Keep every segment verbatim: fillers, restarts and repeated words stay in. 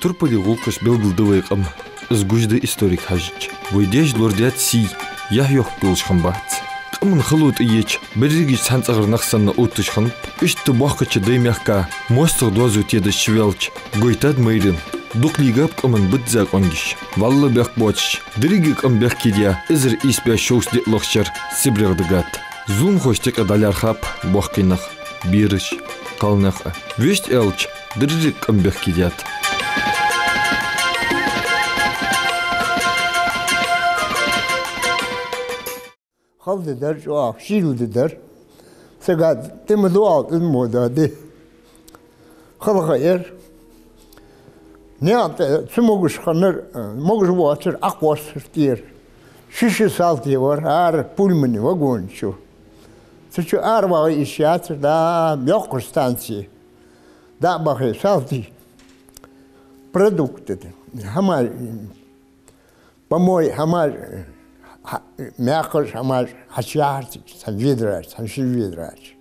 Турпали гӀулакхаш белгалду вай къам. Из гуш да историк хьажача. Вай даьша лорадаьд сий, яхь йохка йолаш хиннабац. Къаман хало тӀаеча, берригаш цхьан цӀагӀара нах санна отташ хиннаб. Иштта боккхача Даймехка моастагӀа доазув тедаш чувелча, гойтад майран. Дукха лийгаб къаман бизза къонгаш. Валла бехк боацаш, деррига къам бехке даь, эзар ийс бӀаь шовзткъа диълагӀча шера СибрегӀа дигад. Зуламхошта юкъе дӀалаьрхӀаб боккхий нах, бераш, кхалнах а. Вешта аьлча, деррига къам бехке даьд. Хала ди дар чӀоагӀа, шийла ди дар. Сага тӀема дуал тӀема мо да ди. Хала ха яр. Наькъа тӀа цу могаш ханар, могаш воацар Ӏокхоссар тӀера. Ши-ши салти вар, ара пульмани вагон чу. Цу чу ара вагӀа йиш яцар, да, йоккхача станце. ДӀа а бахе салти. Продукты, хӀама, помой, хӀамаш, хьа-, мекхаш, хӀамаш хьачуяхар цига, цхьан ведрача, цхьан шин ведрача.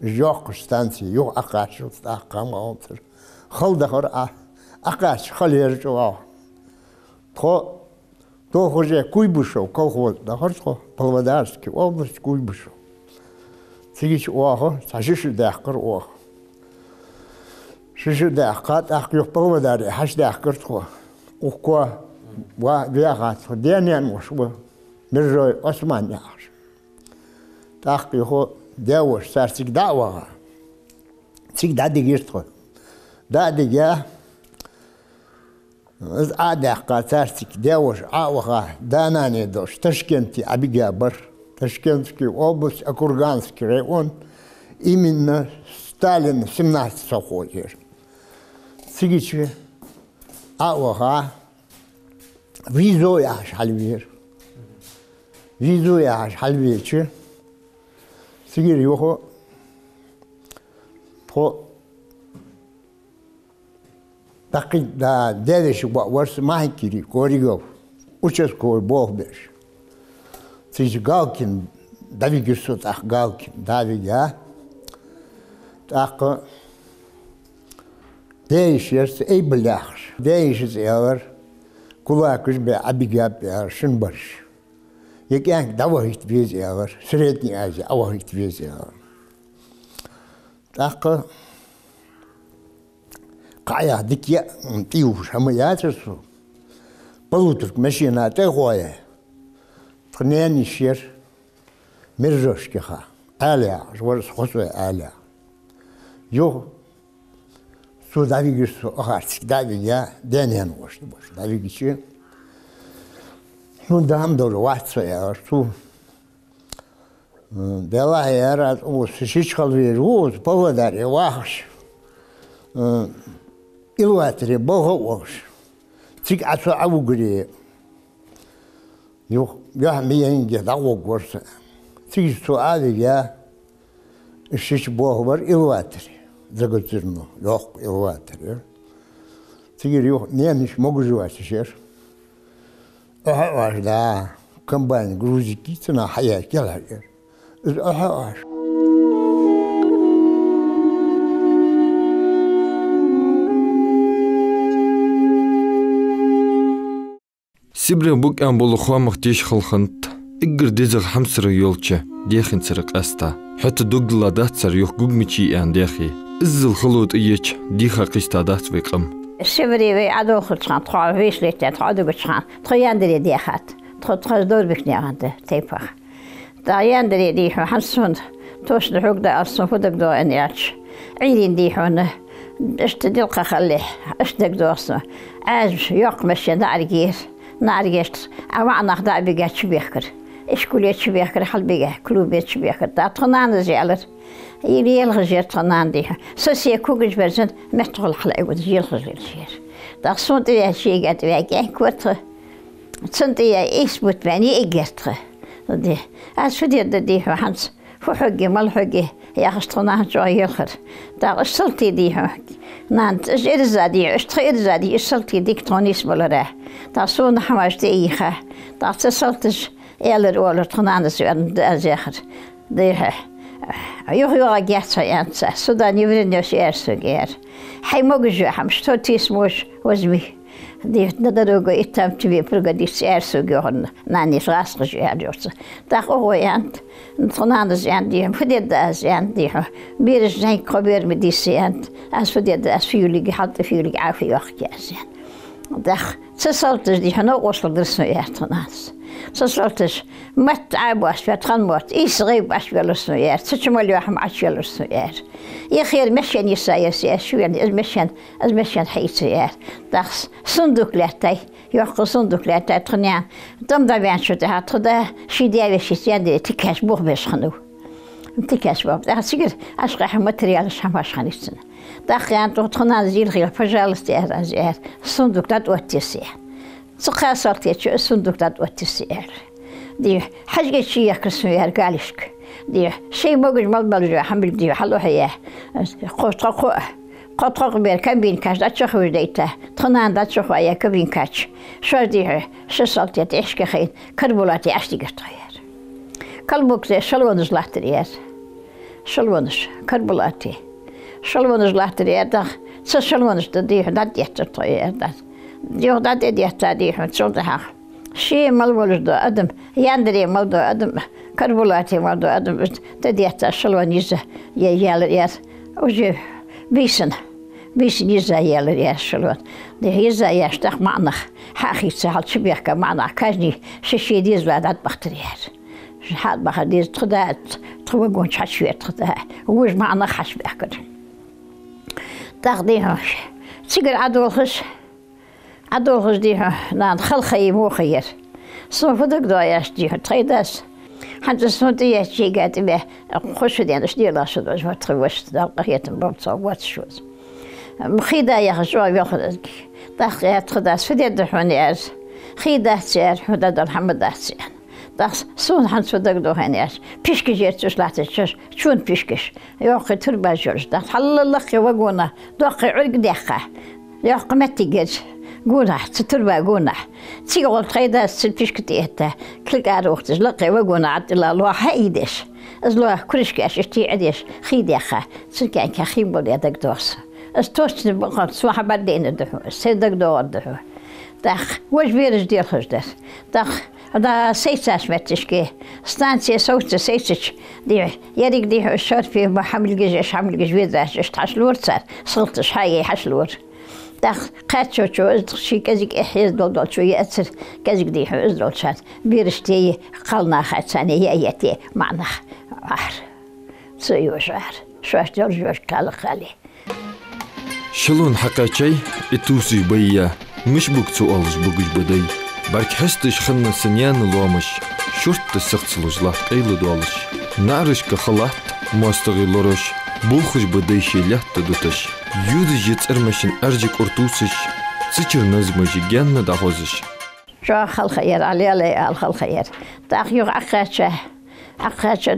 Йоккхача станце юха Ӏокхаччалца тӀаккха хӀама гӀонтар. Хала дахар а, Ӏокхаччалца хала яр чӀоагӀа. Тхо, тохаже Куйбышев колхоз дахар тхо, Павлодарский область, Куйбышев. Цигача оаха цхьа ши шу даьккхар оаха. Ши шу даьккха, тӀаккха юха Павлодаре хьачудаьхкар тхо. Укхо ва-, ваьха тхо даь-наьна воша ва, Мержой Осман яхаш. ТӀаккха юха даь-воша цар цига дӀа а ваха. Цига дӀадигар тхо. ДӀа а дига, из Ӏо а даьккха, цар цига даь-воша Ӏо а ваха, да-нана долаш, Ташкенте Ӏобига бар. Ташкентский область, Окурганский район, именно Сталина семнадцать совхоз яр. Цигача Ӏо а ваха, Визо яхаш хьалвера. Визо яхаш хьалвеча, цигара юха тхо даккхий да, девеши боа варса Махикири Коригов, участковый болх беш. Цигача Галкин дӀавигар со, тӀаккха Галкин дӀавига. ТӀаккха даь-йиша яр са Эйбал яхаш. Даь-йишас аьлар, кулакаш бе Ӏобигаб аьлар шин бараш. Е кӀаьнк дӀавахийта веза аьлар, Средняя Азия Ӏовахийта веза аьлар. ТӀаккха кхаъ яха дика яа, тӀаювхаш хӀама яцар цо. Полуторка машина тӀа а гӀой, тха наьна-йиша яр Мержошкиха Ӏаьла яхаш, вар са Хусой Ӏаьла яхаш. Юха цо дӀавигар со, ахарцик дӀавига, даь-наьна воша да бош. ДӀавигача, хьона да хӀама долаш вац со, аьлар цо. М, делахь яр аз, укхо шича хала везаш ва, укхо Павлодаре вахаш, м, Илватаре балха а волаш. Цига Ӏа цо Ӏовугаре. Юха, юха ма йинге дӀагӀоргвар со. Цигача цо Ӏовига, шича болх бар Илватаре. Загоцирно, йоккха Илватар яр. Цигара юха наьна-йиша могаш воацаш яр. Ӏохьа а Ӏош, да, комбайн грузики цунах хьаяь кӀелхьаръяр. Из Ӏохьа а Ӏош. СибрегӀа букъян бола хоамах теша хала хиннад, эггара дезагӀа хьамсара йолча Даьхенцара къаьста. ХӀаьта дог дилла дац цар юха Гугмаче аьнна Даьхе. Иззал хало тӀаеча, дийха кхийста дац вай къам. Сибре вай Ӏодохача хана, тхо вешалетта, тхо Ӏодугача хана, тхо Яндаре даьхад. Тхо, тхо Дорбекнаькъан да тайпах. ТӀаккха Яндаре дийхьа, хӀанз сона тошна хьога да аьлча, сона фу дагадоагӀа аьлча, Ӏуйрийна дийхьа, иштта делкъа хилалехь, иштта дагадоагӀа сона. Ӏаьржа йоккха машен наӀарга ер, наӀарга ешта, Ӏа ваӀ нах дӀа а бига чубехкар. Ишколе чубехкар, хьалбига, клубе чубехкар. ТӀаккха тха нанас аьлар, из лелхаш яр тха нана дийхьа. Со се когаш берзан, меттахула хьалъайгӀа, из лелхаш лелаш яр. ТӀаккха сона тӀаваьча, шийга тӀаваьча, кӀаьнк вар тха. Цунна тӀа я ийс бутт баьнна йиӀиг яр тха. Ди. Аз фу дергда дийхьа хӀанз? Фу хьоге, мала хьоге? Яхаш тха нана чӀоагӀа елхар. ТӀаккха уж салти дийхьа. Нана, уж ираз дийхьа, уж тха ираз дийхьа, уж салти дика тхона нийсбалара. ТӀаккха сона хӀамаш тӀа а йийха. ТӀаккха цу салташа аьлар-оалар тха нанас ваьнна да аз яхар. Дийхьа. Юха йоагӀаргьяц хьо, аьннад цар, сюда не вернёшься, аьлар сога, аьлар. Хьай могаш йола хӀама, что ты сможешь, возьми. Дий хьона, на дорогу, и там тебе пригодится, аьлар сога, йоах, нана, из гӀазкхаш я, аьлар цо. ТӀаккха укхо аьннад, тха нанас аьннад, дий хьона, фу дергда аз, аьннад, дий хьона, бераш зӀамига, кхо бер ма дий са, аьннад. Аз фу дергда, аз фуйолга, хьалтӀа фуйолга Ӏаьфа йоаккхаргья аз, аьннад. ТӀаккха цу салташа, дий хьона, новкъостал дир сона, аьлар тха нанас. Цу салташа мотт Ӏобоастабаь, тха мотт, ийс гӀайба Ӏочубелар сона, аьлар, цу чу мел йола хӀама Ӏочуелар сона, аьлар. Яхар машен йисаяр са, аьлар, шийна, из машен, из машен хьаийцар, аьлар. ТӀаккха сундук лаьттай, йоккха сундук лаьттай тха наьна. ТӀом дӀаваьнначул тӀехьагӀа тха да ший даь-вешийца яндаре тикаш бух беш хиннав. Тикаш бух. ТӀаккха цигара ашкъехьа материалаш, хӀамаш хиннай цун. ТӀаккха аьннад тха нанас, дий хьона, пожалуйста, аьлар аз, аьлар, сундук дӀатӀаоттае са, аьлар. Цу кхаь салтий чу из сундук дӀатӀаоттаяр са, аьлар. Дий хьона, хьажкӀаш чуехкар сона, аьлар, галешка. Дий хьона, шоай могаш мел болаш йола хӀама, дий хьона, хьалухьаяь, кхо-, тхо-, кхо-, кхо-тхо бер кабинкаш дӀачухуш дайта, тха нана дӀачухоаяь кабинкаш. Шоаш, дий хьона, ши салтий тӀехьашка хайна, карболате Ӏочудигар тхо, аьлар. Калбукза шалонаш латтар, аьлар. Шалонаш, карболате. Шалонаш латтар, аьлар, тӀаккха цу шалонаш тӀа, дий хьона, дӀатӀадеттар тхо, аьлар, дӀа. Юха дӀатӀадетта, дий хьона, цул тӀехьагӀа ше мел волаш дола адам, яндаре мел дола адам, карболате мел дола адам, тӀадетта шалон йиза я-, яьлар, аьлар. Уже бийсанна, бийсанна йиза яьлар, аьлар, шалон. Дий хьона, йиза яьлча тӀаккха маӀа нах хьа а хийца, хьал чубехка маӀа нах, каждый ший-ший дезала дӀатӀабахийтар, аьлар. ХьатӀабахар деза, тха да, тха вагон чу хьачувера тха да, вож маӀа нах хьачубаьхкар. ТӀаккха, дий хьона, цигара Ӏодолхаш, Ӏодолхаш, дий хьона, нана, хала ха йий, во ха йий. Сона фу дагадоагӀа аьлча, дий хьона, тхоай дас, хӀанз сона тӀаеттача, йига тӀабаь, кхо шу даьнна, аш делаш шу дош, ма тха ваша, Дала къахетам болба цох, воацаш ва из. Хий да яхаш чӀоагӀа велхар аз. ТӀаккха аьлар тха дас: «Фу дергда хьона?» — аьлар. «Хий дац, — аьлар, — хьона дӀадала хӀама дац», — аьнна. ТӀаккха сона хӀанз фу дагадоагӀа аьлча, пишкаш яр цу чу латташ, чу-, чун пишкаш, йоккхий турбаш йолаш. ТӀаккха хьаллахе вагона доккхий Ӏург даьккха, йоккха моттиг яр гонахьа, цу турба гонахьа. Цига гӀолла тхоай дас цу пишка тӀаэтта, кулг ара ухийташ, лакхе вагона тӀа лоа хьаийдеш, из лоа крышкаш иштта Ӏодеш, хий даьккха, цу кӀаьнка хий мел даь дагадоагӀа сона. Из точно бакъонца сона хьабар дайнар да хьона, сай дагадоагӀар да хьона. ТӀаккха вож бераш делхаш дар. ТӀаккха дӀа сайцача моттигашка, станце совца сайцача, дий хьона, еррига, дий хьона, шарфе, ма хьамилгаш, аш хьамилгаш, ведраш, иштта хьачулора цар, салташа хьа а яь хьачулора. ТӀаккха кхаьчачо из ший кӀезига эхь еза дола долчо яцар, кӀезига, дий хьона, из долчарна бераш тӀа е, кхалнаха царна яь а етта маӀа нах Ӏар. Цу йоша Ӏар. Шоаш долаш йоша кхалакхали. Шалон хьакхаьчай, и тувсаш байя, мишта буг цо оалаш бугаш ба дай. БӀарг хьесташ хинна са наьна лоамаш, шортта сахьцалуш латт къайладоалаш. НаӀарашка халат, моастагӀий лорош, бохаш ба дай ший лаьтта дуташ. Юдаш я цӀермашин Ӏаьржа кӀур тувсаш, цу чура назмаш гаьна дӀахозаш. ЧӀоагӀа хала ха яр, Ӏа лелай ала хала ха яр. ТӀаккха юха Ӏокхаьча, Ӏокхаьча,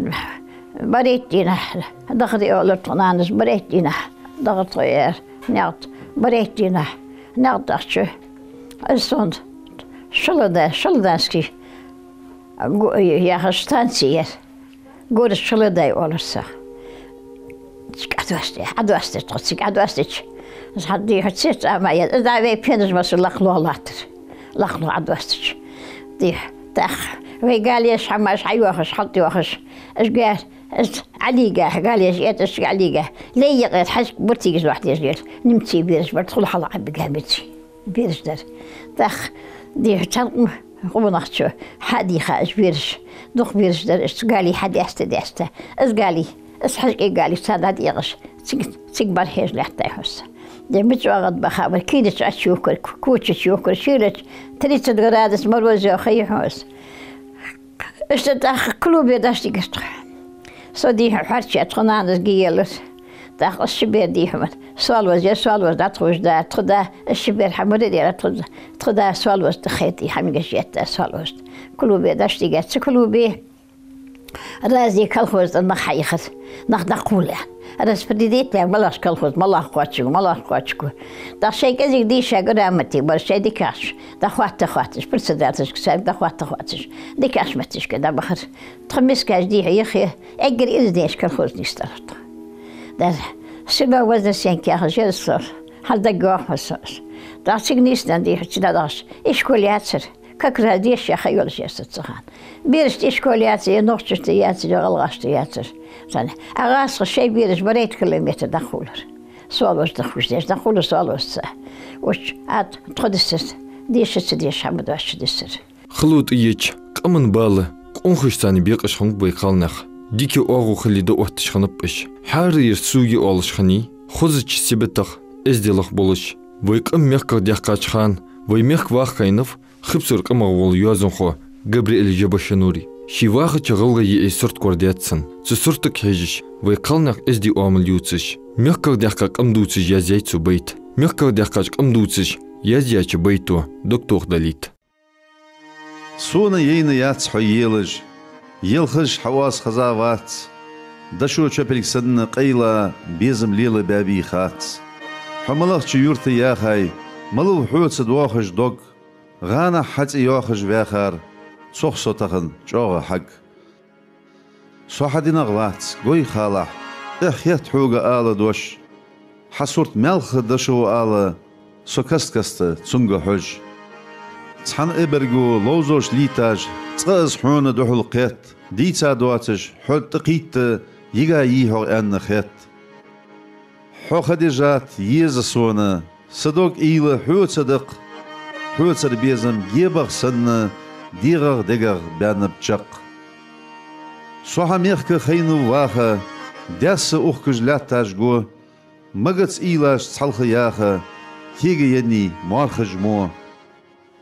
барайтта дийнахьа дахар, оалар тха нанас, барайтта дийнахьа дахар тхо, аьлар, наькъа тӀа, барайтта дийнахьа наькъа тӀа дахча, из сона Шалада-, Шаладанский гу-, яхаш станци яр. Город Шаладай оалар цох. Цига Ӏодоастадаь, Ӏодоастадаь тхо, цига Ӏодоастадича, хьан, дий хьона, цецама яр, из дӀа вай пенаш масса лакхло латтар. Лакхло Ӏодоастадича, дий хьона, тӀаккха вай галеш, хӀамаш хьайоахаш, хьалтӀайоахаш, аш гар, аш Ӏалийга, галеш этӀаш Ӏалийга, лай якъера хьажкӀа бутигаш лохьдеш лела, немций бераш бар, тхула хьалха Ӏобига меций бераш дар. ТӀаккха, дий хьона, цхьан къонахчо хьа а дийха, аш бераш, дукха бераш дар, аш цу гали хьадаьста, даьста. Аз гали, аз хьажкӀий гали царна дӀатӀаэгӀаш, цига, цига бархьежа лаьттай хьона са. Дий хьона, мича оагӀорахьа баха бар, кийрача Ӏочуйохкар, кочача йохкар, шийлача тридцать градус мороз йола ха я хьона из. Иштта тӀаккха клубе дӀачудигар тхо. Со, дий хьона, хьарчаяь, тха нанас ги елар. ТӀаккха аз ши бер, дий хьона, Соалвоз яр, Соалвоз дӀатӀаховш дар, тха да, аз ши бер хьа мара дера, тха, тха да Соалвоз тӀа хайта, хьамигаш етта Соалвоз тӀа. Клубе дӀачудигар, цу клубе «Разный» колхоза тӀа нах хьаяхар, нах дӀакхувла. Распределить яь, малагӀча колхозе малагӀа кхоачаргва, малагӀа кхоачаргва. ТӀаккха шоай кӀезига дийша грамотни бар, шоай дикахьаш дӀахоатта-хоатташ, председательшка царга дӀахоатта-хоатташ, дикахьа моттигашка дӀабахар. Тхо мискаш дийхьа-йиххе, эггара ираз деш колхоз нийсдалар тхо. Дар, село Вознесенка яхаш яр со, хьал дагайоагӀа хьона со. ТӀаккха цига нийсденна дийхьача дӀадахьаш, ишкол яцар. Как раз дешаш ха йолаш яр со цу хана. Берашта ишкол яцар, е нохчашта яцар, е гӀалгӀашта яцар. Цхьана. ГӀазкхаша шоай бераш барайтта километр дӀахулар. Соалоз дахуш деш, дӀахулар соалоз ца. Уж Ӏад тхо дисар, деша ца деш, хьабадош дисар. Хало тӀаеча, къаман бала, къонахашца бекъаш хиннаб вай кхалнах. Дика оагӀув хиле дӀаотташ хиннаб уж. Хьарра ер суге оалаш хиннай, хозача сибатах, эзделах болаш. Вай къам мехках даьккхача хана, вай мехка ваха хайнав Хипсара къамах вола йоазонхо Габриэль Жабашанури. Ше вахача гӀалгӀай йиӀий сурт корадаьд цун. Цу суртага хьежаш, вай кхалнах эздий оамал ювцаш, мехках даьккха къам дувцаш язъяьй цо байт. Мехках даьккхача къам дувцаш язъяьча байто дог тохадалийта. Сона яйна яц хьо елаш, елхаш хьа оаз хеза вац. Дошо чопилг санна къайла, безам лелабаьбий хац. Хьо малагӀча юрта яхай, малав хьоца доахаш дог, гӀанахьа хьа цӀи йоахаш ваьхар, цох со тахан чӀоагӀа хьаг. Со хьа динагӀа вац, гой халахь, эхь хет хьога ала дош. Хьа сурт маьлха дошо ала, со каст-каста цунга хьож. Цхьан эбарго ловзош лийтаж, цкъа аз хьона духьал кхет, дийца доацаш, хьо тӀакхийтта, йига йий хьогӀ аьнна хет. Хьо, Хадижат, еза сона, са дог ийла хьоца дакх, хьоцара безам гебагӀа санна, дегӀагӀа-дегӀагӀа баьннаб чакх. Со хьа мехка хайнав ваха, даьсса ухкаш лаьтташ го, магац уйлаш цхьалха яха, кегаеннай моархӀаш мо.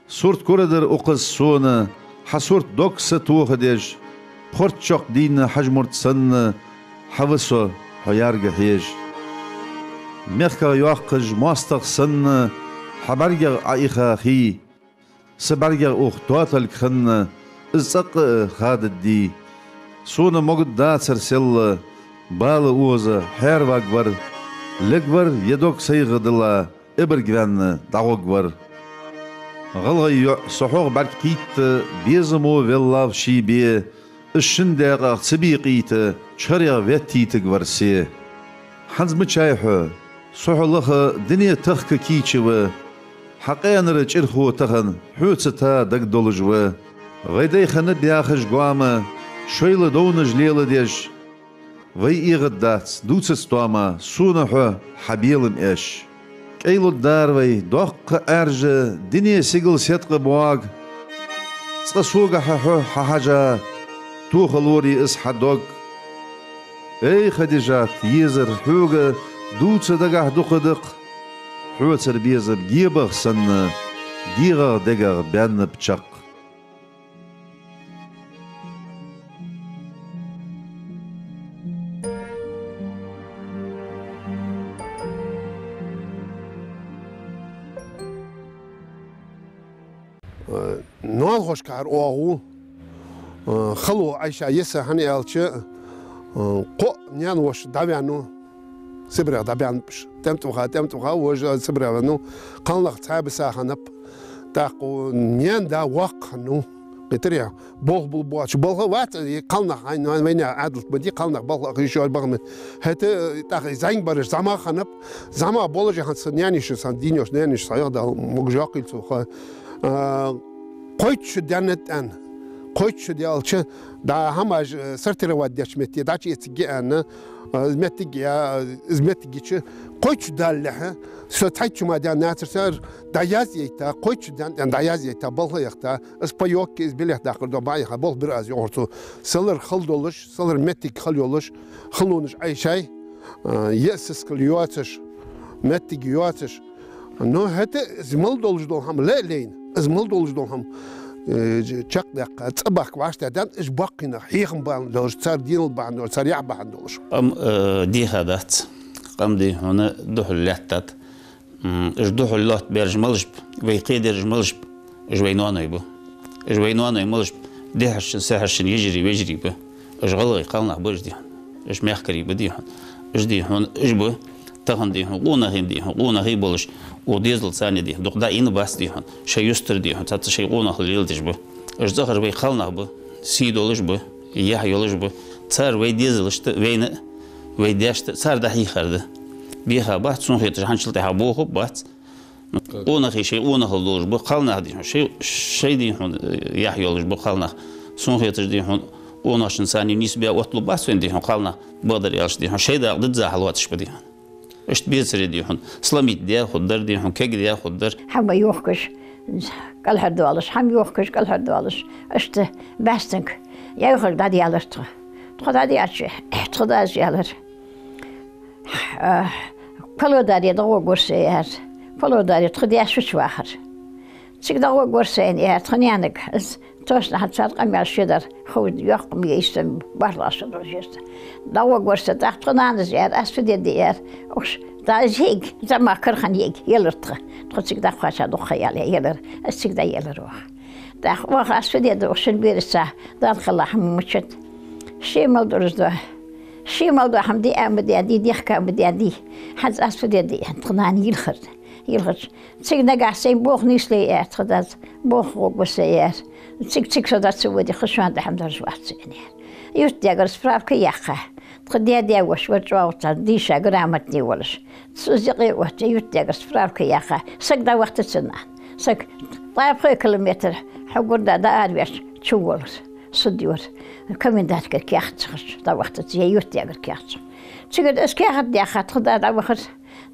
Сурт корадар укхаза сона, хьа сурт дог са тохадеш, пхорт чокх дийна хьажа мурд санна, хьа ва со хьо ярга хьежа. МехкагӀа йоаккхаш моастагӀа санна, хьа бӀаргех Ӏоиха хий, са бӀаргех ух тоаталг хинна, из цӀаккха а хададий. Сона могаргдацар селла, бала оза хьерваргвар, лергвар е дог сайгӀа дилла, эбарг ваьнна дӀагӀоргвар. ГӀалгӀай йоӀ со хьогӀ бӀарг кхийтта, безамо веллав ший бе, из шин даькъах ца бекъийта, чхарех веттийтаргвар се. ХӀанз мичай хьо, со хьо лаха дуне тахка кийча ва, хьа къаьнара чӀирхо тахан хьоца та дагадолаш ва. Вай дай хиннаб яхаш гоама, шоайла довнаш леладеш, вай эгӀаддац, дувцац тоама, сона хьо хьа белам эш. КӀайлургдар вай, доккха Ӏаьржа, дуне сигала седкъа боаг. Цкъа согахьа хьо хьахьажа, тохалора из хьа дог. Эй, Хадижат, езар хьога дувца дагахьа дукха да-кх, хьоцара безам гебагӀа санна, дегӀагӀа-дегӀагӀа баьннаб чакх. Э, ноалахошкахьара оагӀув, э, хало Ӏайша йиса, хӀана аьлча, э, кхоъ наьна-воша дӀаваьннав, Сибрех дӀабаьннаб уж. ТӀем тӀа ваха, тӀем тӀа ваха, вож Сибрех ваьннав, кхалнах цхьа бисахиннаб. ТӀаккха наьна да воккха хиннав. Кхетарий хьона, болх бул боацаш, балха вац, и кхалнах хьайна вайна Ӏаьдалца ма дий, кхалнах балха а хиш йола бахам. ХӀаьта, э, тӀаккха зӀамига бараш зӀамагӀа хиннаб, зӀамагӀа болаш хӀанз са наьна йиша, са дийна йола наьна йиша схьайоагӀа, Дала могаш-йоккха хийла цо ха. А, кхойтта шу даьннад аьнна, кхойтта шу даьлча, дӀа хӀамаш, э, сортировать деча метте дӀачуэцаргья аьнна, э, из моттиг я, э, из моттиг йича, кхойтта шу далалехьа, со цхьайтта шу мара даьннадацар, цар дӀаязъяйта, кхойтта шу даьннад аьнна дӀаязъяйта, балха а яхийта, из паёк, из билет даккхар дола бӀаь яха, болх бир аз, йоах цо. Селлара хала долаш, селлара моттиг хала йолаш, халонаш Ӏайшай, э, е сискал йоацаш, моттиг йоацаш, ну, хӀаьта из мел долаш дола хӀама ле а лайна, из мел долаш дола хӀама, э, чакхдаьккха, цӀабаккха вӀаштӀехьадаьннад, уж боккхий нах, хьехам бахьан долаш, цар денал бахьан долаш, цар яхь бахьан долаш. Къам, э, дийха дац, къам, дий хьона, духьал лаьттад. М, уж духьал лоаттабаьраш малаш ба, вай кхедераш малаш ба, уж вай ноаной ба. Уж вай ноаной малаш ба, дехьаршин, сехьаршин йижарий, вежарий ба. Уж гӀалгӀай кхалнах ба уж, дий хьона. Уж мехкарий ба, дий хьона. Уж, дий хьона, уж ба тахан, дий хьона, къонахий, дий хьона, къонахий болаш, укх дезалца, дий хьона, дукха дӀаийна бац, дий хьона, шоай юстара, дий хьона, цхьацца шоай къонахалла леладеш ба. Уж цӀагӀара вай кхалнах ба, сий долаш ба, яхь йолаш ба. Цар вай дезалашта, вайна, вай даьшта, цар дӀахьийхар да. Беха бац, сона хеташ, хӀанзчул тӀехьа бохаб бац. Къонахий шоай къонахалла долаш ба кхалнах, дий хьона, шоай, шоай, дий хьона, яхь йолаш ба кхалнах. Сона хеташ, дий хьона, къонахчун санна нийсбе отталу бац вайна, дий хьона, кхалнах, бакъдар аьлча, дий хьона, шоай дакъа дизза хьалоацаш ба, дий хьона. Иштта бецаре, дий хьона, сломить даь хургдар, дий хьона, кегдаь хургдар. ХӀама йохкаш, кӀалхардоалаш, хӀама йохкаш, кӀалхардоалаш, иштта бӀаьстенга яхар дӀадаьлар тхо. Тхо дӀадаьлча, тха дас аьлар: «А, Палодаре дӀагӀоргвар со», — аьлар. «Палодаре тха даьша чувахар. Цига дӀагӀоргвар со», — аьлар тха наьнага. Из тосна хьа цар къамаьл шедар, хов йоккха ма йий, иштта бархӀлагӀа шо долаш я из. «ДӀагӀоргвар со, тӀаккха тха нанас», — аьлар, «аз фу де деза», — аьлар. Укхаш, да, из йиӀиг, зӀамагӀа кара хинна йиӀиг, елар тха. Тхо цига дӀакхаьча дукха ха яьле, елар. Из цига дӀаелар оаха. ТӀаккха оаха аз фу де деза, укх шин берашца, Дала кхелла хӀама мичад. Ше мел дураш да. Ше мел дола хӀама диа ма даьдий, дехка ма даьдий. ХӀанз аз фу де деза, аьнна, тха нана йилхар. Йилхача, цига нагахьа сайна болх нийсле, аьлар тха дас. Болх гӀоргва со, аьлар. Цига, цига со дӀа ца воде, кхы шоана тӀехьа хӀама даржа вац со, аьнна, аьлар. Юртдаьгара справка яьккха. Тха даь-даь-воша вар чӀоагӀа цхьа дийша, грамотни волаш. Цу зикъе оттае, юртдаьгара справка яьккха. Саг дӀавахийтар цун нана. Саг ткъаь пхи километр хьогурда дӀаараваьлча чуволлар. Суд йора. Коменданткара каьхат ца хилча, дӀавахийтар цо, е юртдаьгара каьхат ца хилча. Цигара из каьхат даьккха, тха да дӀавахар.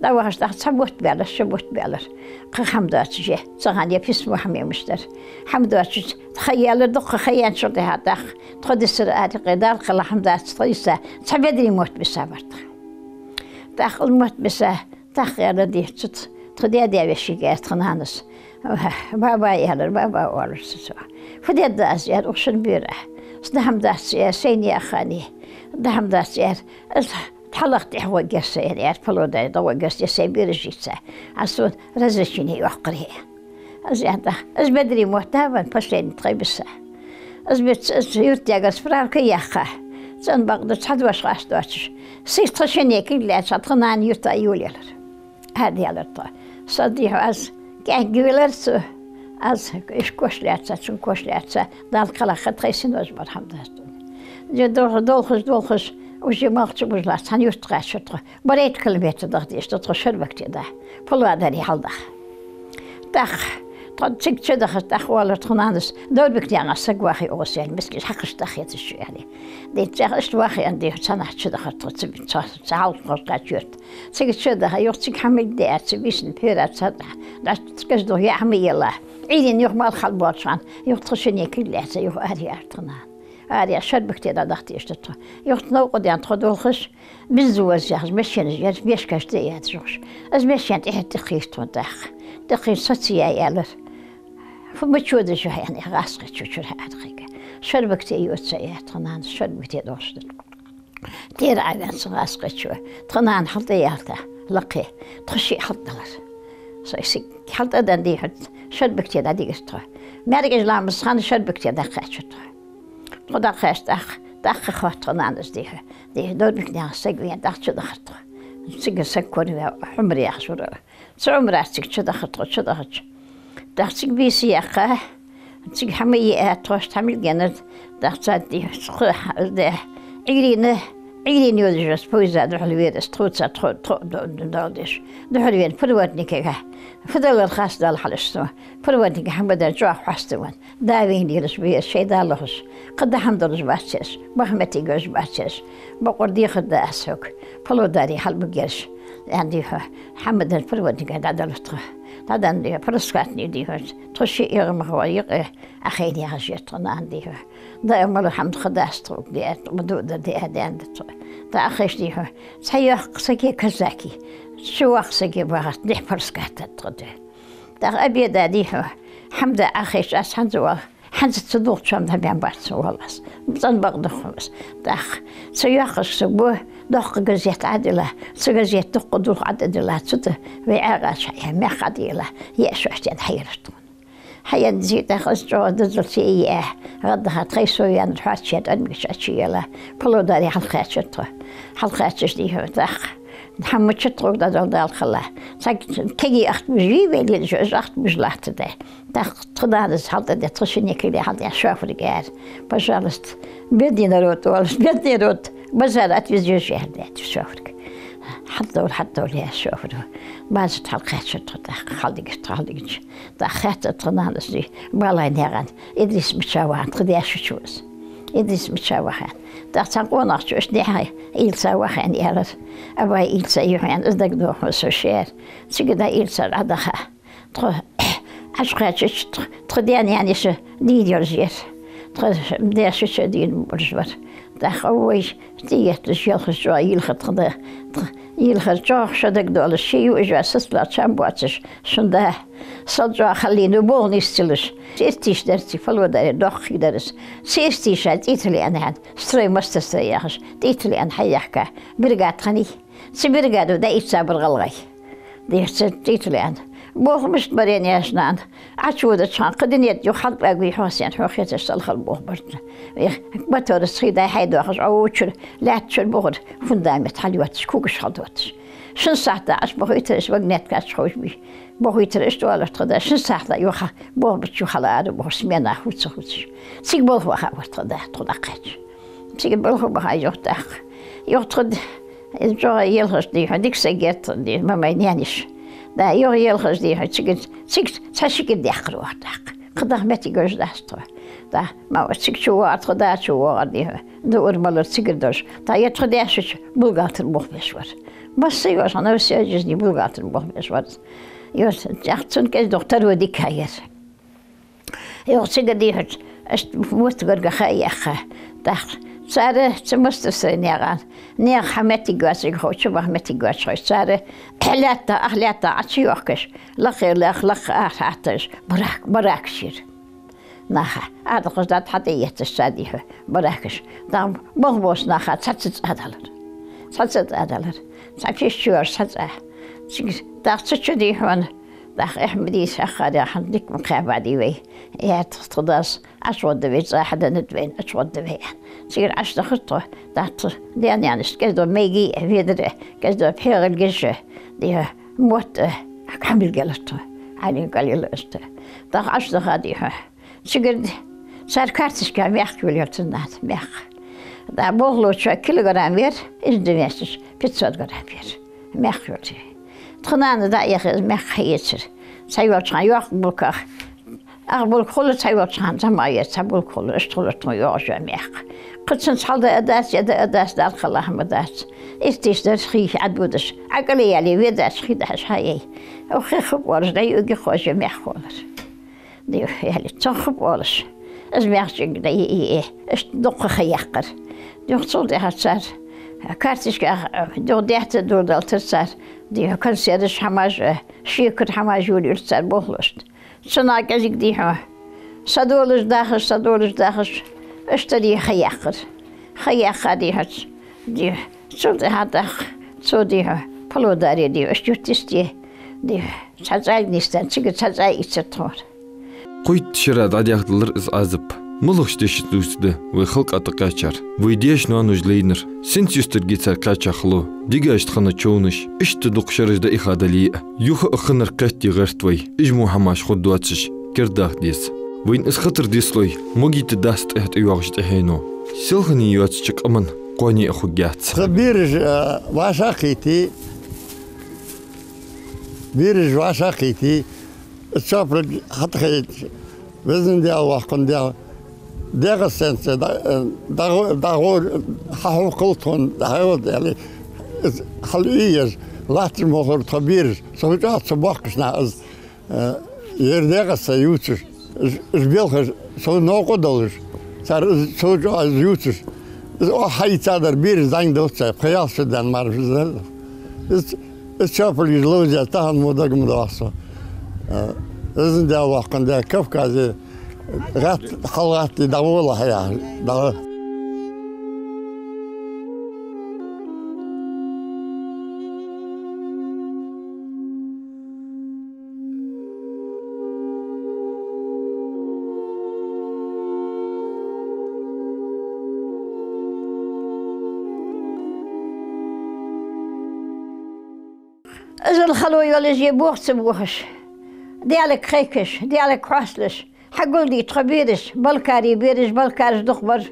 ДӀавахача тӀаккха цхьа бутт баьлар, ши бутт баьлар. Кхы хӀама доацаш, цигара е письмо хӀама мишта дар. ХӀама доацаш, тха ялар дукха ха яьнначул тӀехьа тӀаккха, тхо дисар аракъе, Дала кхелла хӀама дац тха йиса, цхьа бедарий мотт биса бар тха. ТӀаккха мотт биса, тӀаккха аьлар, дий хьона, цу тха даь-даь-вешийга, аьлар тха нанас. «Баба», — аьлар, «баба», — оалар цо. «Фу де деза аз, — аьлар, — укх шин бера? Са дӀа хӀама дац, — аьлар, — сайна яха хана. ДӀа хӀама дац, — аьлар, — аз хьалаха тӀехьа гӀоргьяр со, — аьлар, — Палодаре дӀагӀоргьяр со, сай берашца. Аз сона разрешени йоаккхар хье». Аз аьнна тӀаккха, из бедарий мотт да вайна последний тха биса. Из бицца, из юртдаьгара справка яьккха. Цун бакъда цхьа дош къаста доацаш. Сий тха шинне кулг лаьца, тха нана юрта йолаелар. Арадаьлар тхо. Со, дий хьона, аз кӀаьнк велар цо. Аз уж кош лаьца, цун кош лаьца, Дала кхелла тха синош бар хӀама дац тхона. Е долх-, долхаш, долхаш, уже малх чубужалац, цхьан юрта кхаьчар тхо. Барайтта километр даха дезаш да тхо Шарбакте даха, Палодаре хьалдаха. ТӀаккха тхо цига чудахар, тӀаккха оалар тха нанас: «Дорбикнаькъан саг вахе укхаза, — аьлар, — мискача хьакхашта хеташ шу», — аьле. Дий, цӀагӀа иштта вахе, аьнна, дий хьона, цхьаннахьа чудахар тхо, ца, ца, ца хьалкхоача юрта. Цига чудаха, юха цига хӀама де аьлар, ца бийсанна пхьора ца дӀа, дӀа ца кӀезига яа хӀама елла. Ӏуйрийна юха малх хьалбоалача хана, юха тха шинне кулг лаьца, юха араяьлар тха нана. Араяьлча, Шарбакте дӀадаха дезаш да тхо. Юха новкъа даьнна тхо долхаш, бензовоз яхаш машинаш яр, мешкаш тӀа а яьдаш ухаш. Из машен тӀехьа тӀакхийра тхона тӀаккха. ТӀакхийра, со ца яь, аьлар. Фу, мича водаш ва хьо, аьнна, гӀазкхичо чура хьаьрхӀайга. Шарбакте йода со, аьлар тха нанас, Шарбакте долаш да. Тера Ӏаваьнна со гӀазкхичо. Тха нана хьалтӀаялийта лакхе, тхо шиъ хьалтӀадалар. Со сиг хьалтӀаденна, дий хьона, Шарбакте дӀадигар тхо. МаьркӀажа ламаза хана Шарбакте дӀакхаьчар тхо. Тхо дӀакхаьчача тӀаккха, тӀаккха хоатт тха нанас, дий хьона, дий хьона, Дорбикнаькъан саг вена, тӀаккха чудахар тхо. Цига саг корваь, Ӏумар яхаш вар. Цу Ӏумарас цига чудахар тхо, чудахача. ТӀаккха цига бийса яьккха, цига хӀама яа, тхоашта хӀама геннад, тӀаккха царна, дий хьона, цу кхо хьа-, де, Ӏуйрийна, Ӏуйрийна йодаш йола поезда духьалвера из, тхоца, тхо, тхо, до-, до-, доал деш. Духьалвена проводникага: «Фу далар хац, Далла хьалаш сона. Проводникага хӀама дар чӀоагӀа хьаста ван. Да вийна елаш ба ер, шоай да лохаш. Кхы да хӀама долаш бац ераш, баха моттиг йолаш бац ераш. Бокъонца дехар да аз хьога. Палодаре хьалбугераш», — аьнна, дий хьона, хӀама дар проводникага дӀадалар тхо. ДӀаденна, дий хьона, Параскатни, дий хьона, тхо шиъ ягӀа ма ховар, юкъе Ӏохайна яхаш яр тха нана, дий хьона. Даа мала хӀама тха дац тхога, дий хьона, ма дуъ да, дий хьона, даьнна да тхо. ДӀаӀохайша, дий хьона, цхьа йоккха саг я казаки, чувоккха саг я багӀат, дий хьона, Параската тха, дий хьона. ТӀаккха обеда, дий хьона, хӀама даа Ӏохайша, аз хӀанз оал, хӀанз цу дулх чом дӀабаьнна бац, оал аз. ЦӀена бакъ да хьона аз. ТӀаккха цу йоккхача саго доккха газет Ӏодилла, цу газета дукха дулх Ӏодилла, цу тӀа вай Ӏаьгача хьа мехка Ӏодилла, яа шоашта денна хьаелар тхона. Хьаенна зи тӀаккха аз чӀоагӀа дозалца яь, гӀаддаха тхай со ваьннар хьоарчадаь, тӀормигача Ӏочуяьлла, Павлодаре хьалкхаьчар тхо. Хьалкхаьчача дийхьа тӀаккха, хӀама мича тхога дӀадала Дала хала. Цхьа кегий ахтабуж вий вай лелаш, уж ахтабуж латтадаь. ТӀаккха тха нанас хьалтӀадетта, тха шиннекеле хьалтӀаяь шоферга аьлар: «Пожалуйста, бедный народ, оалаш, бедный народ, базар отвезёшь», — аьлар даьд шоферга. «ХьатӀадовла, хьатӀадовла», — аьлар шофера. Базар тӀа хьалкхаьчар тхо тӀаккха, хьалдигар тхо, хьалдигача. ТӀаккха хаьттар тха нанас: «Балай наькъан Идрис мича ва?» — аьнна, тха даьшка чу ваз. «Идрис мича ва?» — аьнна. ТӀаккха цхьан къонахчо: «Иштта наьха Ӏилца ва», — аьнна, аьлар. «Абай Ӏилца я хьона, из дагадоагӀа хьона со шера». Цига дӀа Ӏилца дӀадаха. Тхо Ӏочукхаьчача, тх-, тха даь-наьна йиша дийна йолаш яр. Тха даьшка чу дийна болаш вар. ТӀаккха вай тӀаетташ, йилхаш чӀоагӀа йийлхар тха да, тха йийлхар чӀоагӀа шо дагадоалаш, ший юаш а сацалца чам боацаш, шун да сел чӀоагӀа хьаллийна болх нийсделаш. Иртеш дар цу Павлодаре, доккхий дар из. Цу Иртеша ТӀиталиан хьан, строй, мастер строй яхаш, ТӀиталиан хьаяхка бригада хиннай. Цу бригадо дӀаийцабар гӀалгӀай. Дийхьа цу ТӀиталиан. Болх мишта бар аьнна яхаш, нана, Ӏочуводача хана кхы дийнахьа юха хьалкъагӀа вий хьо, сен хьо хеташ, салхал болх бар. Вех, моторца хий дӀа-хьа доахаш, Ӏо вучура, лаьтта чура бухара фундамент хьалйотташ, когаш хьалдотташ. Шин сахьата Ӏочубохийтар, аш вагонетка чу ховш бий. Бохийтар, иштта оалар тха да, шин сахьата юха болх беча хьалара бухара смена хувца-хувцаш. Цига балха ваха вар тха да, тхо дӀакхаьчача. Цига балха баха юха тӀаккха. Юха тхо д-, из чӀоагӀа йийлхаш дийхьа, дика саг яр тха ди-, мамай наьна йиша. Да, юха йийлхаш дийхьа, цига, цига цхьа ши кӀира даьккхар оаха тӀаккха. Кхы даха моттиг йолаш дац тхо. Да, ма цига чувоагӀар тхо, да чувоагӀар дийхьа. Дуар-малар цигара долаш. Да, ер тха даьшка чу бухгалтер болх беш вар. Масса йолаш хьона, всю жизнь бухгалтер болх беш вар. Йоса, тӀаккха цун кӀезиг-дукха таро дика яр. Юха цига дийхьача, иштта мотт гарга ха а яьккха. ТӀаккха цар цу мастер строй наькъан, наьха хьа моттиг йоацилга ховча, баха моттиг йоацаш ховча, цар лаьтта, ах лаьтта Ӏочуйоахкаш, лакхе лакха, лакха арахьа хьатташ, барак-, баракаш яр. Наха, Ӏадакхаш дӀа-хьа тӀаетташ цар дийхьа, баракаш. ТӀаккха балха боаца наха цхьацца цӀа далар. Цхьацца цӀа далар. Цхьа пиш чу йоацаш цхьа цӀа. Цига тӀаккха цу чу дийхьа, тӀаккха Ахьмадийс хьакхар яхаш, дика ма кхаьбадий вай. Яьтта тха дас ӀочугӀоргда вай, цӀа хьаденнад вайна, ӀочугӀоргда вай. Цигара Ӏочудахар тхо, тӀаккха тха даь-наьнашта кӀезига-дукха майги а, ведар а, кӀезига-дукха пхьегӀалгаш а, дийхьа, мотт а, хьамилгелар тхо. Хьалин кӀалъяла аста. ТӀаккха Ӏочудаха дийхьа. Цигара цар карточка мехка йолаяр цунна нана, мехка. Да, болхлочоа килограмм яр, из ду весташ, пятьсот грамм яр. Мехка йолча. Тха нана дӀа а яха, из мехка хьаэцар. Цхьайолча хана йоккха булках, ах булка хул, цхьайолча хана зама яр, цхьа булка хул, иштта хул тхона йоагӀаш йола мехка. Кхы цунца хьал да а дац, я да а дац, Далла хала хӀама дац. Иртеш дар хий Ӏододаш, Ӏакъале яьле, ведац хий дӀахьош хьаяй. Ох, хи хупа оалаш, дӀа юги хоза мехка хулар. Дийхьа, яли, цох хупа оалаш. Из мехка чӀинг дӀа-, и, и, и, иштта дукха ха яьккхар. Дийхьа цул тӀехьа цар карточка, дийхьа даьтта дурдалтар цар. Дийхьа консерваш хӀамаш, шекар хӀамаш йолаяьр цар болхлошта. Цунах кӀезига дийхьа садолаш дахаш, садолаш дахаш, иштта дийхьа ха яьккхар. Ха яьккха дийхьа ц-, дийхьа. Цул тӀехьа тӀаккха цо дийхьа Павлодаре дийхьа, иштта юрта йисте дийхьа. Цхьа цӀайга нийсденна, цига цхьа цӀай ийцар тхона. Кхойтта шера дӀадаьхкадалар из Ӏазап. МалагӀча дешаца дувцаргда вай халкъа тӀакхаьчар, вай даьша-ноаноша лайнар, синца юстаргья цар кхаьча хало, дегашта хинна човнаш, иштта дукха шераш дӀаихадале а, юха а хиннар кхетаде гӀерт вай, уж мо хӀамаш хургдоацаш, кердадаха деза. Вайна из хатар дислой, могийтта дац тӀехьа тӀайоагӀача тӀехьено. Селхане йоацача къаман кхоане а хургьяц. Тха бераш, а, вӀашагӀкхийтте, бераш вӀашагӀкхийтте, чопраг хьатӀахайча, Везан Даьла, Воккха Даьла, ДегӀастанца дӀа-, дӀагӀо-, дӀагӀо-, хьахьокхал тхона, дӀахьайвал, аьле, из хьалъийяр, латташ ма хулар тха бераш, со чӀоагӀа ца боккхаш нах из. Э, ер ДегӀаста ювцаш, уж, уж белхаш, цо новкъа долаш, цар из, цо чӀоагӀа из ювцаш, из оаха хьаийцадар бераш зӀамига долаш цар, пхи-ялх шу даьнна мара из дар. Из, из чопрагаш ловзаь, тахан мо дага ма доагӀа сона. Э, Везан Даьла, Воккха Даьла, Кавказе гӀатта, хьалгӀатта дӀагӀолахь яхаш, дӀагӀо. Иззал хало йолаш, е бох ца бохаш, Даьлага кхайкаш, Даьлага хьоасталуш, хьагулдий тхо бераш, балкарий бераш, балкараш дукха бар,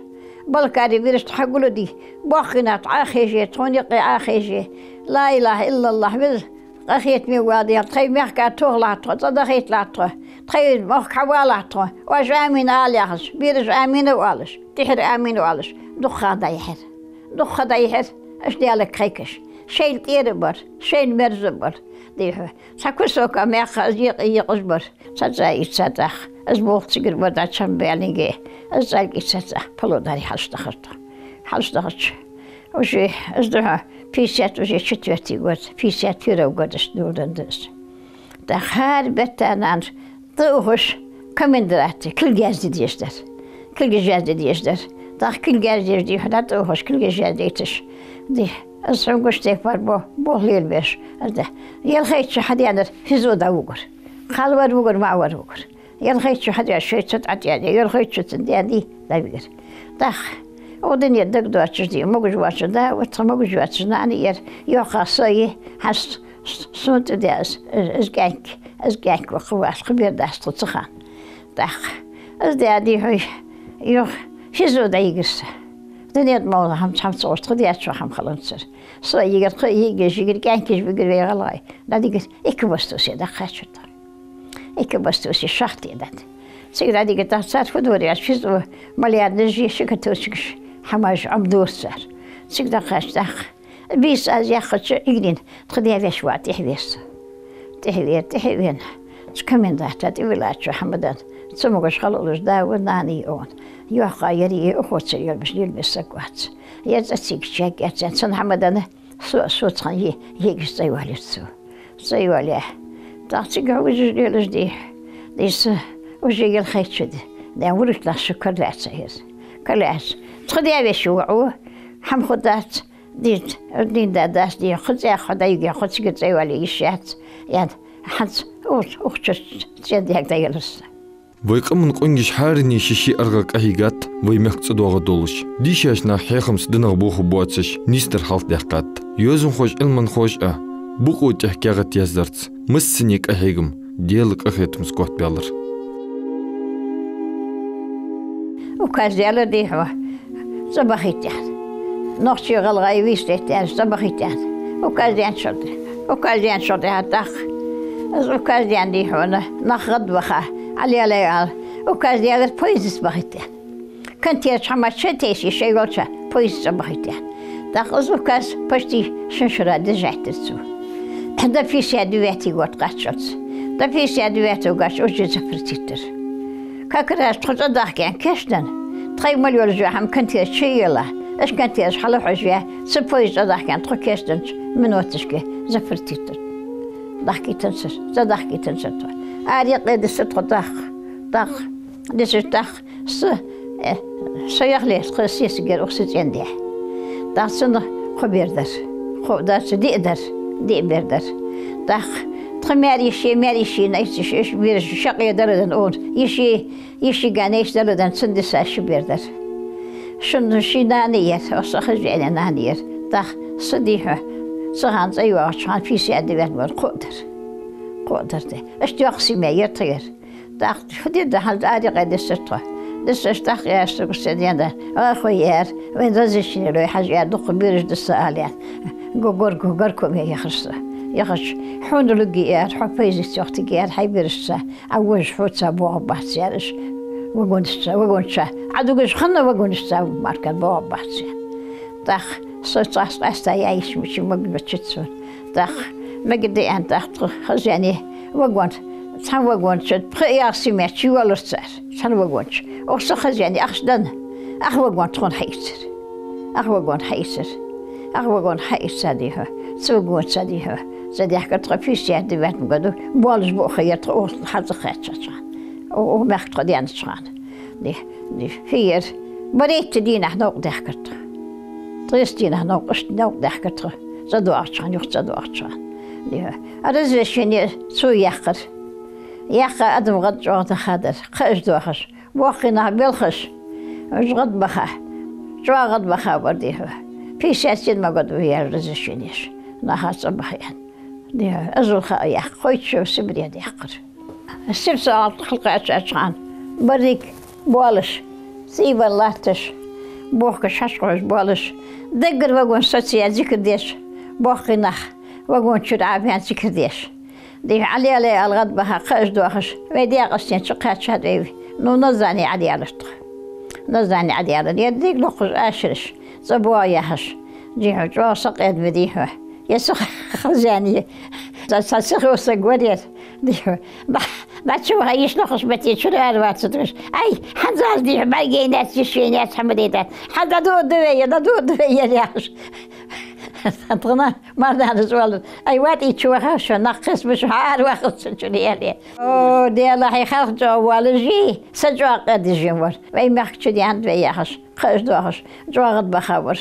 балкарий бераш тхо хьагулдий, боккхий нах тхо Ӏохайше, тхона юкъе Ӏохайше. Ла илахӀа иллаллахӀ, Веза къахетаме вола Даьла, тхоай мехка тохалахь тхо, цӀадахийталахь тхо, тхоай мохк хьавалахь тхо, оаш амин ала яхаш, бераш амин а оалаш, тӀехьара амин а оалаш, дукха ха дӀайихьар. Дукха ха дӀайихьар уж Даьлага кхайкаш. Шоайла тӀера а бар, шоайла мерза а бар, дий хьона. Цхьа кусок маькха из екъа-, екъаш бар. Цхьа цӀа ийца тӀаккха, из болх цигара бар, дӀа чам баьлинге, из цӀалг ийца тӀаккха, палодар хьалаш дахар тхо. Хьалаш дахача, уже из да хьона пятьдесят, уже четвёртый год, пятьдесят первого года, иштта дувран да из. ТӀаккха хӀара бетта нанас тӀа ухаш, комендатӀа кулгаш язде дезаш дар. Кулгаш язде дезаш дар. ТӀаккха кулгаш язде, дий хьона, тӀа ухаш, кулгаш яздайташ, дий, из хьона гуш тайпара бо-, болх лелабеш, из да. Ялхайтта шу хьаденар ФИЗО дӀавугар. Кхалвар вугар, маӀа вар вугар. Ялхайтта шу хьадеш, шоай цу тӀа тӀаде, ялхайтта шу цун даьдий дӀавигар. ТӀаккха укх дунен тӀа дагадоацаш, дий, могаш воацаш да, вот тха могаш йоацаш нана яр, йоккха со я, хьаст С-, сона тӀа даь из, из, из кӀаьнк, из кӀаьнк ва кхы вац, кхы бер дац тхо цу хана. ТӀаккха из даь, дий хьона, юха ФИЗО дӀайигар са. Дунен тӀа мел хӀама, хӀама ца гӀорта, тха даьчох хӀама хиланзар. Со йигар, тха йиӀигаш йигар, кӀаьнкаш бигар вай гӀалгӀай. ДӀадигар, экобастусе дӀакхаьчар тхо. Экобастусе шахте дӀа. Цига дӀадигар, тӀаккха цар фу дора аьлча, ФИЗО мел яьнна жи ши каточкаш хӀамаш Ӏомадора цар. Цига дӀакхаьчача тӀаккха, бийса аз яьккхача, эггара тха даь-веший воӀ тӀехьавера со. ТӀехьавера, тӀехьавена, цу комендатӀа тӀавиллача хӀама даьнна, цамогаш хала уллаш да ва, нана я укхун. Йоккха яр, е ухо ца йолбаш лелабе саг вац. Ер цӀа цига чаккъяц, цун хӀама даьнна, со, со цхьан е-, йиӀигаш цӀайоалаяьр цо. ЦӀайоалаяь. ТӀаккха цига хьо вижаш лелаш, дий, дий, са уже ялхайтта шу да. Даьна вуруш нах шу кара лаьца из. Кара лаьца. Тха даь-веший воӀо, хӀама хургдац, дий, дин да дац, дий, кхы цӀаьхха хьо дӀайиге, хьо цигара цӀайоалае йиш яц, яьнна, хӀанз укх-, укх чура цӀен-даьга дӀаелар са. Вай къаман къонгаш хӀаране ший-ший аргӀагӀа къахьийгад, вай мехка цӀадоагӀа долаш. Дийшача наха хьехамца динагӀа бохаргбоацаш, нийсдар хьалхадаьккхад. Йоазонхоша, Ӏилманхоша а, букъо тӀехьа каьхат яздарца, массане къахьегам, Даьла къахетамца котбаьлар. Указ даьлар, дий хьона, цӀабахийта аьнна. Нохчий, гӀалгӀай вистет аьнна, цӀабахийта аьнна. Указ даьнначул тӀе-, указ даьнначул тӀехьагӀа тӀаккха, из указ даьнна, дий хьона, нах гӀадбаха, Ӏалелай ала, указ даьлар поездаца бахийта аьнна. Канатерча хӀамаш чу а тайса, шоай йолча поездаца бахийта аьнна. ТӀаккха из указ почти шин шера дешаш хетар цо. До пятьдесят девятый год кхаччалца. До пятьдесят девятого года уже запретить дир. Как раз тхо цӀадахка аьнна кийчденна, тхоай мел йола хӀама канатерча чу а елла, уж канатераш хьалахьожаяь, цу поезда цӀадахка аьнна тхо кийчденнача минуташка запретить дир. Дахкийтанзар, цӀадахкийтанзар тхо. Ара юкъе дисар тхо тӀаккха, тӀаккха, дисача тӀаккха, са, э, со яхале, тха сесаг яр укх са цӀен-даь. ТӀаккха цунна кхо бер дар. Кхо а дар, цу диъ дар. Диъ бер дар. ТӀаккха тха маьр-йиший, маьр-йиший найцаш, уж бераш шаккхе даладенна укхун. Йиший, йишийга найц даладенна, цунна диса ши бер дар. Шун ший нана яр, оаха са хоза веана нана яр. ТӀаккха са, дий хьона, цу хана цӀайоагӀача хана, пятьдесят девятом году, кхо а дар. Кхо а дар, дий. Иштта йоккха семья яр тха яр. ТӀаккха фу дергда хьона, ара юкъе дисар тхо. Дисача тӀаккха аьлар сога са даьна: «Ой, хой, — аьлар, — вайна разрешение лой хьажа, — аьлар, — дукха бераш да са», — аьлар. Го-, гор-, го-, горкоме яхар со. Яхача: «Хьона лургья, — аьлар, — хьо поездах цох тиге, — аьлар, — хьай берашца Ӏа вожаш хьоца боагӀаргбац, — аьлар, — уж вагонашца, вагонашца. Ӏа дугаш хинна вагонашца мара боагӀаргбац», — аьлар. ТӀаккха со цхьацца къаьстта яьй, йиш мича мегаш бац цун. ТӀаккха мегаргда аьнна, тӀаккха тхо хоза яьннай вагон. Цхьан вагона чу пхи-ялх семья чуйоаллар цар, цхьан вагона чу. Укх са хоза яьннай ахча денна, ах вагон тхона хьаийцар. Ах вагон хьаийцар. Ах вагон хьаийца, дий хьона, цу вагонца, дий хьона, цӀадаьхкар тхо пятьдесят девятом году, боалаш ба ха яр тхо укхаза хьалцӀакхаьчача хана. У-, укх мехка тхо даьннача хана. Ди-, ди-, фу яр, барайтта дийнахьа новкъа даьхкар тхо. Ткъеста дийнахьа новкъа, иштта новкъа даьхкар тхо, цӀадоагӀача хана, юха цӀадоагӀача хана. Ди-, а разрешение цо яьккхар. Яьккха, адам гӀад чӀоагӀа дахадар. Кхаъаш доахаш, боккхий нах белхаш, уж гӀадбаха, чӀоагӀа гӀадбаха бар, дий хьона. Пятьдесят седьмом году ва яьлар разрешенеш, наха цӀабаха аьнна. Дий хьона, Азулха яхар, кхойтта шу Сибре даьккхар. Сибре со алт хьалкхаьчача хана, берригаш болаш, цӀийвар латташ, бохкаш хьашт хьош болаш, даггара вагон соцаяь зикар деш, боккхий нах, вагон чура Ӏоваьнна зикар деш. Дий хьона, Ӏалелай ала гӀадбаха, кхаъаш доахаш, вай даькъастен чукхаьчад вай. Ну, Назане Ӏадаьлар тхо. Назане Ӏадаьлар. Ер деррига локхаш ашараш, цӀа боагӀа яхаш. Дий хьона, чӀоагӀа сакъердавир, дий хьона. Ер са хозяин я. Са, са сихо саг вар ер. Дий хьона. Ба, ба чу ваха йиш лохаш бати чура аравац тхоаш. Ай, хӀанз аз, дий хьона, бӀаргаяйнаяц, йиш яйнаяц, хӀама дайтац. Хьа дӀадода вай, дӀадода вай ер яхаш. Тхона Марданас оалар: «Ай, ватӀий чу ваха шо, нах кхесбу шо, хьо аравахалца чура», — аьле. О, Даьла, хьай халкъ чӀоагӀа воаллаш, са чӀоагӀа къа дижин вар. Вай мехка чу даьннад вай яхаш, кхаъаш доахаш, чӀоагӀа гӀадбаха вар.